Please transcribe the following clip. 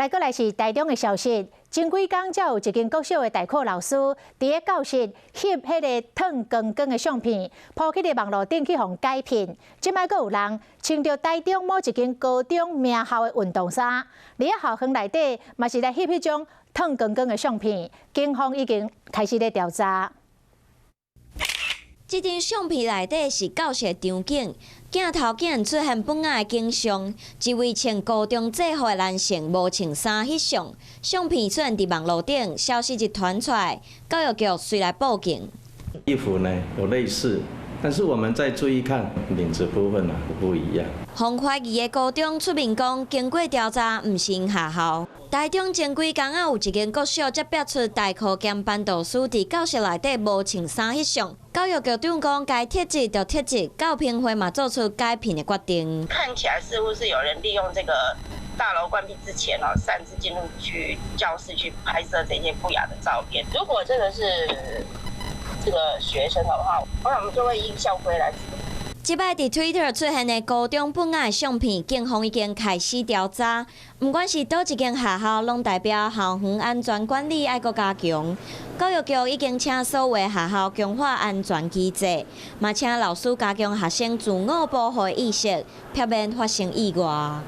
來過來是台中的消息，前幾工才有一間國小的代課老師，佇咧教室翕彼个褪光光的相片，鋪去佇網路頂去予改騙。這擺閣有人穿著台中某一間高中名校的運動衫，佇咧校園內底嘛是來翕彼種褪光光的相片，警方已經開始咧調查。這張相片內底是教室場景，鏡頭竟然出現本仔的景象，一位穿高中制服的男性無穿衫翕相，相片出現佇網路頂，消息一傳出來，教育局隨來報警。衣服呢有類似，但是我們再注意看領子部分呢不一樣。予懷疑的高中出面講，經過調查，毋是𪜶學校。台中前幾工仔有一間國小才爆出代課兼班導師佇教室內底無穿衫翕相，教育局長講該撤職就撤職，教評會嘛做出解聘的決定。看起來似乎是有人利用這個大樓關閉之前哦，擅自進入去教室去拍攝這些不雅的照片。如果真的是這個學生的話，我們就會依校規來處理。這擺佇 Twitter 出現的高中本仔的相片，警方已經開始調查。毋管是佗一間學校，攏代表校園安全管理愛閣加強。教育局已經請所有學校強化安全機制，嘛請老師加強學生自我保護意識，避免發生意外。